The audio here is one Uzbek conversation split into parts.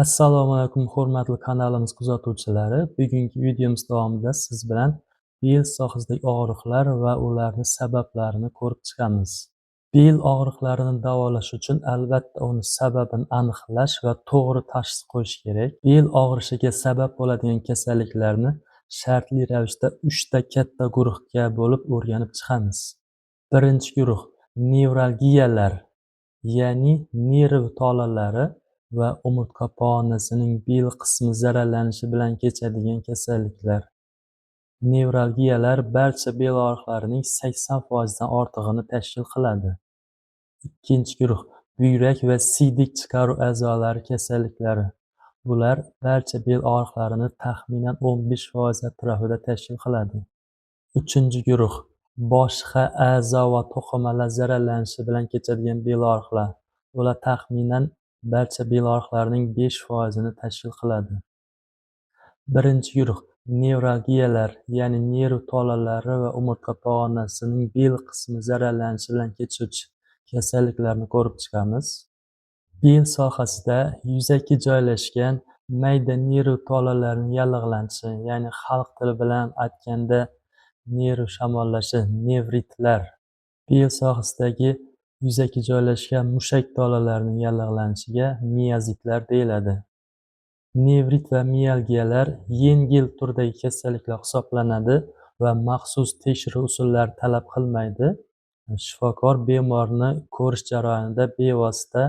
Assalomu alaykum, hurmatli kanalimiz kuzatuvchilari. Bugungi videomiz davomida siz bilan bel sohasidagi og'riqlar va ularni sabablarini ko'rib chiqamiz. Bel og'riqlarini davolash uchun albatta uni sababini aniqlash va to'g'ri tashxis qo'yish kerak. Bel og'rishiga sabab bo'ladigan kasalliklarni shartli ravishda 3 ta katta guruhga bo'lib o'rganib chiqamiz. Birinchi guruh nevralgiyalar, ya'ni nerv tolalari va umurtqa pog'onasining bel qismi zararlanishi bilan kechadigan kasalliklar. Nevralgiyalar barcha bel og'riqlarining 80% dan ortig'ini tashkil qiladi. Ikkinchi guruh buyrak va siydik chiqaruv a'zolari kasalliklari. Bular barcha bel og'riqlarini taxminan 15% atrofida tashkil qiladi. Uchinchi guruh boshqa a'zo va to'qimalar zararlanishi bilan kechadigan bel og'riqlar. Ular taxminan barcha bel og'riqlarining 5%ini tashkil qiladi. Birinchi guruh nevralgiyalar, ya'ni nerv tolalari va umurtqa pog'onasining bel qismi zararlanishi bilan kechuvchi kasalliklarni ko'rib chiqamiz. Bel sohasida yuzaki joylashgan mayda nerv tolalarining yallig'lanishi, ya'ni xalq tili bilan aytganda nerv shamollashi, nevritlar. Bel sohasidagi yuzaki joylashgan mushak tolalarining yallig'lanishiga miozitlar deyiladi. Nevrit va mialgiyalar yengil turdagi kasalliklar hisoblanadi va maxsus tekshiruv usullari talab qilmaydi. Shifokor bemorni ko'rish jarayonida bevosita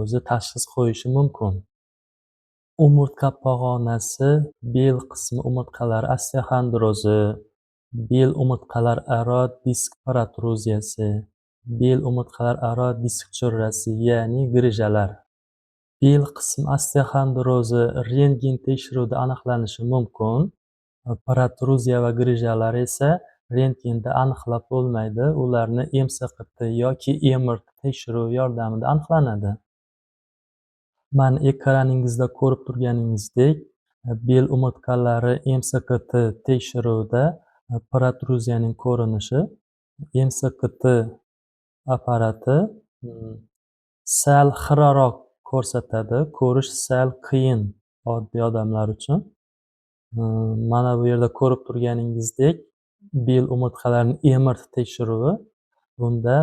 o'zi tashxis qo'yishi mumkin. Umurtqa pog'onasi, bel qismi umurtqalari osteoxondrozi, bel umurtqalararo disk protruziyasi, bel umurtqalararo disk churrasi, ya'ni grijalar. Bel qismi osteoxondrozi rentgen tekshiruvida aniqlanishi mumkin. Protruziya va grijalar esa rentgenda aniqlab bo'lmaydi. Ularni MSQT yoki MRT tekshiruvi yordamida aniqlanadi. Mana ekraningizda ko'rib turganingizdek, bel umurtqalari MSQT tekshiruvida protruziyaning ko'rinishi. MSQT apparati sal xiraroq ko'rsatadi, ko'rish sal qiyin oddiy odamlar uchun. Mana bu yerda ko'rib turganingizdek, bel umurtqalarining MRT tekshiruvi, bunda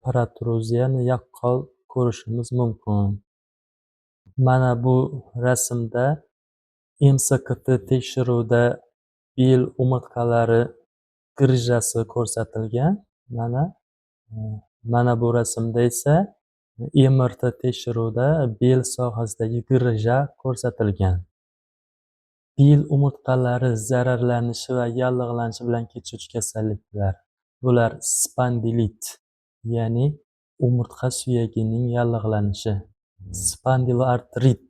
protruziyani yaqqol ko'rishimiz mumkin. Mana bu rasmda MSQT tekshiruvida bel umurtqalari grijasi ko'rsatilgan. Mana bu rasmda esa MRT tekshiruvida bel sohasidagi grija ko'rsatilgan. Bel umurtqalari zararlanishi va yallig'lanishi bilan kechuvchi kasalliklar. Bular spondilit, ya'ni umurtqa suyagining yallig'lanishi, spondiloartrit,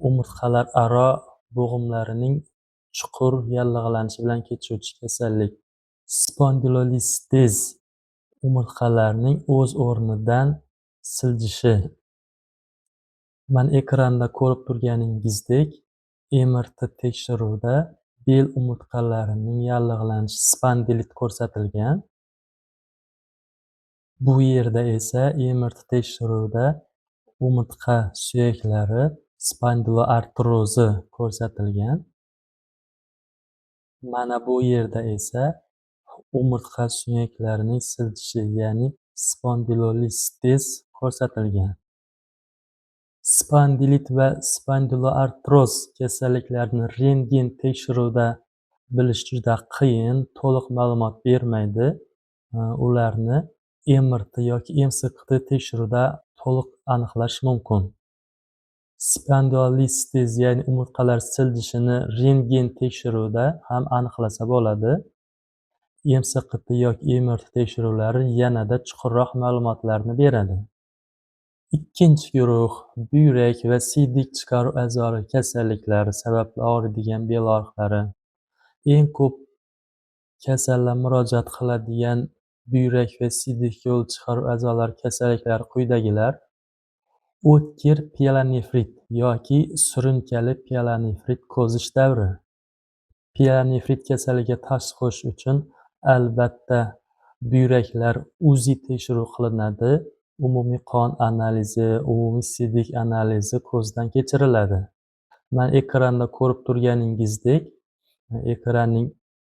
umurtqalararo bo'g'imlarining chuqur yallig'lanishi bilan kechuvchi kasallik, spondilolistez, umurtqalarning o'z o'rnidan siljishi. Mana ekranda ko'rib turganingizdek, MRT tekshiruvida bel umurtqalarining yallig'lanishi spondilit ko'rsatilgan. Bu yerda esa MRT tekshiruvida umurtqa suyaklari spondiloartrozi ko'rsatilgan. Mana bu yerda esa umurtqa suyaklarining siljishi, ya'ni spondilolistez ko'rsatilgan. Spondilit va spondiloartroz kasalliklarini rentgen tekshiruvda bilish juda qiyin, to'liq ma'lumot bermaydi. Ularni MRT yoki MSQT tekshiruvda to'liq aniqlash mumkin. Spondilolistez, ya'ni umurtqalar siljishini rentgen tekshiruvda ham aniqlasa bo'ladi. MSQT yoki MRT tekshiruvlari yanada chuqurroq ma'lumotlarni beradi. Ikkinchi guruh buyrak va siydik chiqaruv a'zolari kasalliklari sababli og'riydigan bel og'riqlari. Eng ko'p kasallar murojaat qiladigan buyrak va siydik yo'l chiqaruv a'zolari kasalliklari quyidagilar: o'tkir piyelonefrit yoki surunkali piyelonefrit qo'zish davri. Piyelonefrit kasalligiga tashxis qo'yish uchun albatta buyraklar UZI tekshiruv qilinadi. Umumiy qon analizi, umumiy siydik analizi ko'zdan kechiriladi. Mana ekranda ko'rib turganingizdek, ekranning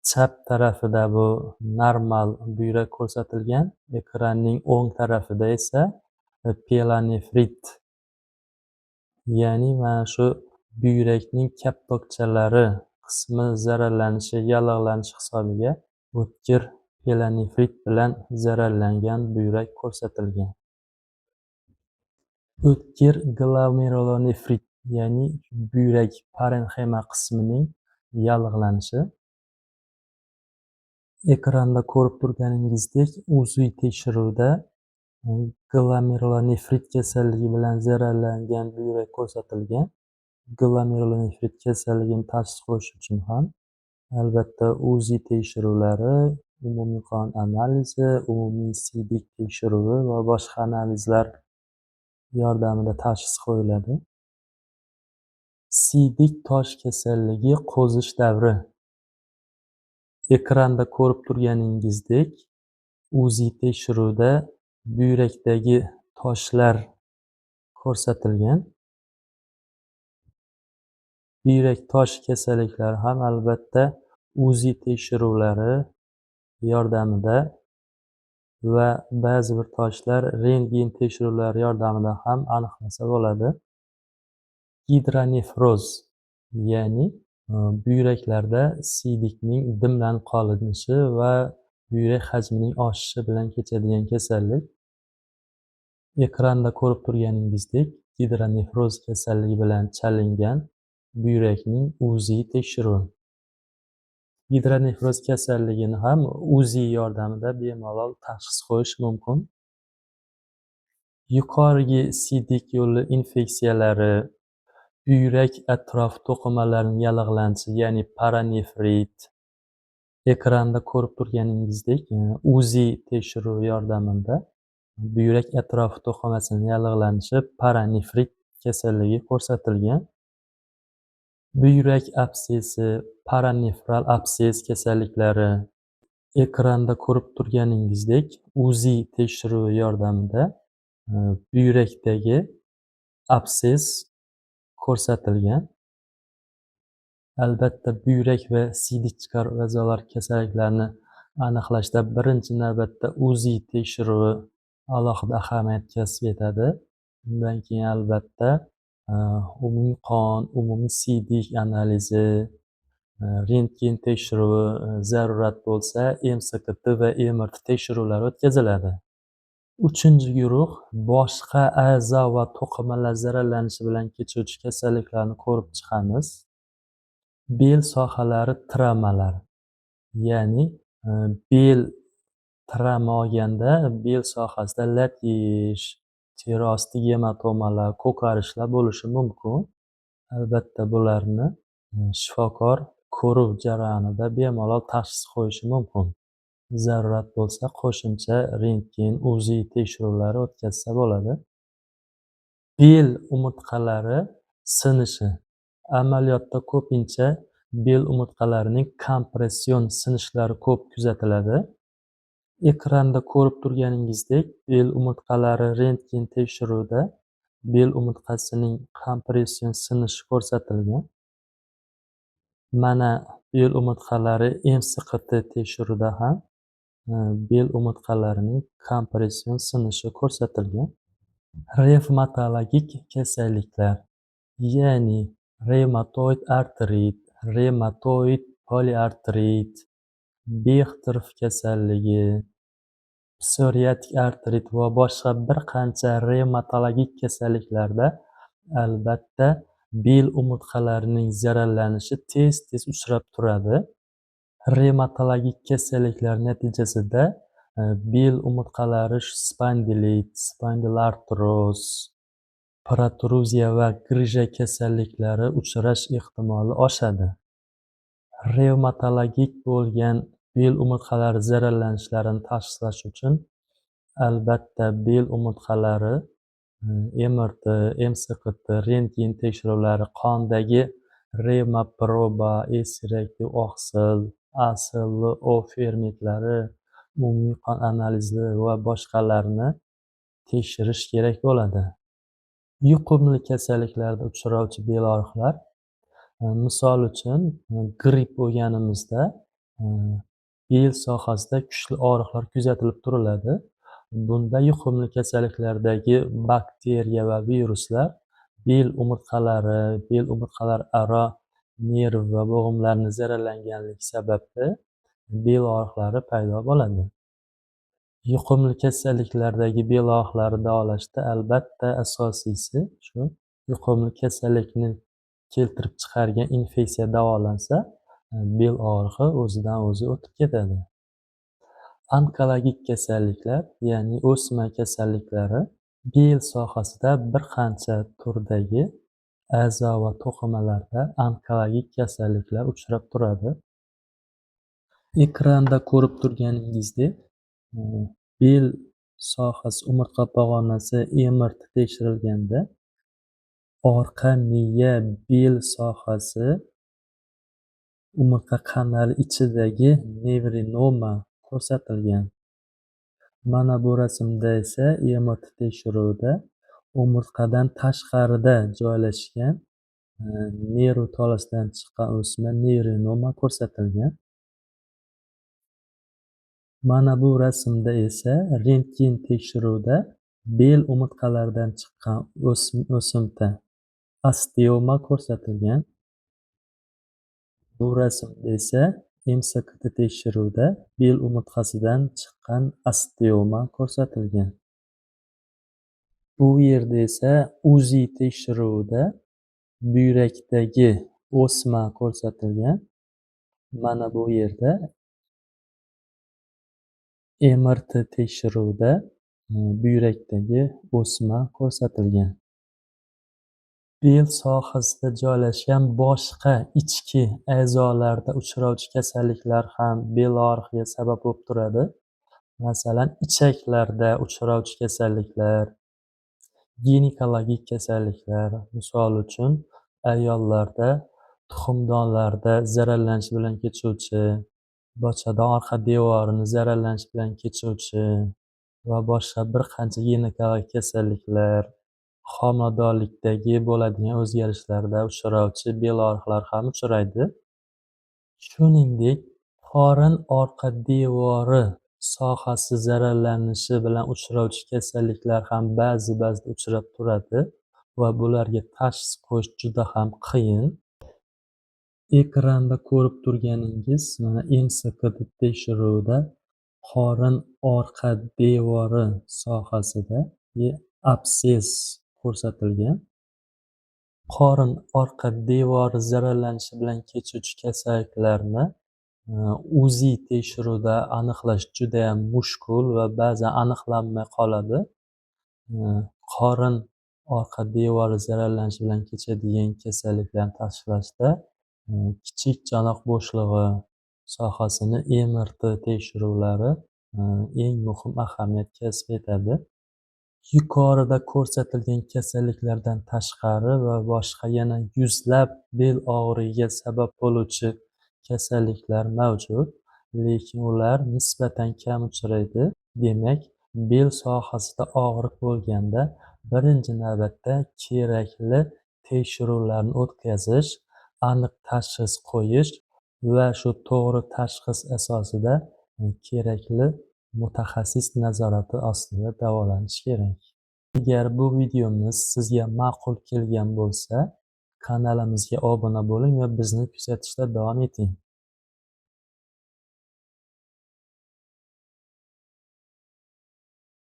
chap tarafida bu normal buyrak ko'rsatilgan, ekranning o'ng tarafida esa pielonefrit, ya'ni mana shu buyrakning kaptokchalari qismi zararlanishi, yallig'lanishi hisobiga o'tkir pielonefrit bilan zararlangan buyrak ko'rsatilgan. O'tkir glomerulonefrit, ya'ni buyrak parenxema qismining yallig'lanishi. Ekranda ko'rib turganingizdek, UZI tekshiruvda glomerulonefrit kasalligi bilan zararlangan buyrak ko'rsatilgan. Glomerulonefrit kasalligini tashxis qo'yish uchun ham albatta UZI tekshiruvlari, umumiy qon analizi, umumiy siydik tekshiruvi va boshqa analizlar yordamida tashxis qo'yiladi. Siydik tosh kasalligi qo'zish davri. Ekranda ko'rib turganingizdek, UZI tekshiruvda buyrakdagi toshlar ko'rsatilgan. Buyrak tosh kasalliklari ham albatta UZI tekshiruvlari yordamida va ba'zi bir toshlar rentgen tekshiruvlari yordamida ham aniqlasa bo'ladi. Gidronefroz, ya'ni buyraklarda siydikning dimlanib qolinishi va buyrak hajmining oshishi bilan kechadigan kasallik. Ekranda ko'rib turganingizdek, gidronefroz kasalligi bilan chalingan buyrakning UZI tekshiruvi. Gidronefroz kasalligini ham UZI yordamida bemalol tashxis qo'yish mumkin. Yuqorigi siydik yo'li infeksiyalari, buyrak atrof to'qimalarining yallig'lanishi, ya'ni paranefrit. Ekranda ko'rib turganingizdek, UZI tekshiruvi yordamida buyrak atrofi to'qimasining yallig'lanishi paranefrit kasalligi ko'rsatilgan. Buyrak absessi, paranefral absess kasalliklari. Ekranda ko'rib turganingizdek, UZI tekshiruvi yordamida buyrakdagi absess ko'rsatilgan. Albatta buyrak va siydik chiqaruv a'zolar kasalliklarini aniqlashda birinchi navbatda UZI tekshiruvi alohida ahamiyat kasb etadi. Undan keyin albatta umumiy qon, umumiy siydik analizi, rentgen tekshiruvi, zarurat bo'lsa MSKT va MRT tekshiruvlari o'tkaziladi. Uchinchi guruh boshqa a'zo va to'qimalar zararlanishi bilan kechuvchi kasalliklarni ko'rib chiqamiz. Bel sohalari travmalari, ya'ni bel travma olganda bel sohasida lat yeyish, teri osti gematomalar, ko'karishlar bo'lishi mumkin. Albatta bularni shifokor ko'ruv jarayonida bemalol tashxis qo'yishi mumkin. Zarurat bo'lsa qo'shimcha rentgen, UZI tekshiruvlari o'tkazsa bo'ladi. Bel umurtqalari sinishi. Amaliyotda ko'pincha bel umurtqalarining kompression sinishlari ko'p kuzatiladi. Ekranda ko'rib turganingizdek, bel umurtqalari rentgen tekshiruvida bel umurtqasining kompression sinishi ko'rsatilgan. Mana bel umurtqalari MSKT tekshiruvida ham bel umurtqalarining kompression sinishi ko'rsatilgan. Revmatologik kasalliklar, ya'ni revmatoid artrit, revmatoid poliartrit, Bexterev kasalligi, psoriatik artrit va boshqa bir qancha revmatologik kasalliklarda albatta bel umurtqalarining zararlanishi tez-tez uchrab turadi. Revmatologik kasalliklar natijasida bel umurtqalari spondilit, spondilartroz, protruziya va grija kasalliklari uchrash ehtimoli oshadi. Revmatologik bo'lgan bel umurtqalari zararlanishlarini tashxislash uchun albatta bel umurtqalari MRT, MSKT, rentgen tekshiruvlari, qondagi revmaproba, S-reaktiv oqsil, ASLO fermentlari, umumiy qon analizi va boshqalarni tekshirish kerak bo'ladi. Yuqumli kasalliklarda uchrovchi bel og'riqlar, misol uchun, gripp bo'lganimizda bel sohasida kuchli og'riqlar kuzatilib turiladi. Bunda yuqumli kasalliklardagi bakteriya va viruslar bel umurtqalari, bel umurtqalararo nerv va bo'g'imlarni zararlanganligi sababli bel og'riqlari paydo bo'ladi. Yuqumli kasalliklardagi bel og'riqlarini davolashda albatta asosiysi shu yuqumli kasallikni keltirib chiqargan infeksiya davolansa, bel og'rig'i o'zidan o'zi o'tib ketadi. Onkologik kasalliklar, ya'ni o'sma kasalliklari bel sohasida bir qancha turdagi a'zo va to'qimalarda onkologik kasalliklar uchrab turadi. Ekranda ko'rib turganingizdek, bel sohasi umurtqa pog'onasi MRT tekshirilganda orqa miya bel sohasi umurtqa kanali ichidagi nevrinoma ko'rsatilgan. Mana bu rasmda esa MRT tekshiruvida umurtqadan tashqarida joylashgan nerv tolasidan chiqqan o'sma nevrinoma ko'rsatilgan. Mana bu rasmda esa rentgen tekshiruvida bel umurtqalaridan chiqqan o'simta osteoma ko'rsatilgan. Bu rasmda esa MSKT tekshiruvida bel umurtqasidan chiqqan osteoma ko'rsatilgan. Bu yerda esa UZI tekshiruvida buyrakdagi o'sma ko'rsatilgan. Mana bu yerda MRT tekshiruvida buyrakdagi o'sma ko'rsatilgan. Bel sohasida joylashgan boshqa ichki a'zolarda uchrovchi kasalliklar ham bel og'rig'iga sabab bo'lib turadi. Masalan, ichaklarda uchrovchi kasalliklar, ginekologik kasalliklar, misol uchun, ayollarda tuxumdonlarda zararlanish bilan kechuvchi, bachadon orqa devorini zararlanish bilan kechuvchi va boshqa bir qancha ginekologik kasalliklar, homiladorlikdagi bo'ladigan o'zgarishlarda uchrovchi bel og'riqlari ham uchraydi. Shuningdek, qorin orqa devori sohasi zararlanishi bilan uchrovchi kasalliklar ham ba'zi-ba'zida uchrab turadi va bularga tashxis qo'yish juda ham qiyin. Ekranda ko'rib turganingiz mana MSKT tekshiruvida qorin orqa devori sohasida absess ko'rsatilgan. Qorin orqa devori zararlanishi bilan kechuvchi kasalliklarni UZI tekshiruvida aniqlash juda ham mushkul va ba'zan aniqlanmay qoladi. Qorin orqa devori zararlanishi bilan kechadigan kasalliklarni tashxislashda kichik chanoq bo'shlig'i sohasini MRT tekshiruvlari eng muhim ahamiyat kasb etadi. Yuqorida ko'rsatilgan kasalliklardan tashqari va boshqa yana yuzlab bel og'rig'iga sabab bo'luvchi kasalliklar mavjud, lekin ular nisbatan kam uchraydi. Demak, bel sohasida og'riq bo'lganda birinchi navbatda kerakli tekshiruvlarni o'tkazish, aniq tashxis qo'yish va shu to'g'ri tashxis asosida kerakli mutaxassis nazorati ostida davolanish kerak. Agar bu videomiz sizga ma'qul kelgan bo'lsa, kanalimizga obuna bo'ling va bizni kuzatishda davom eting.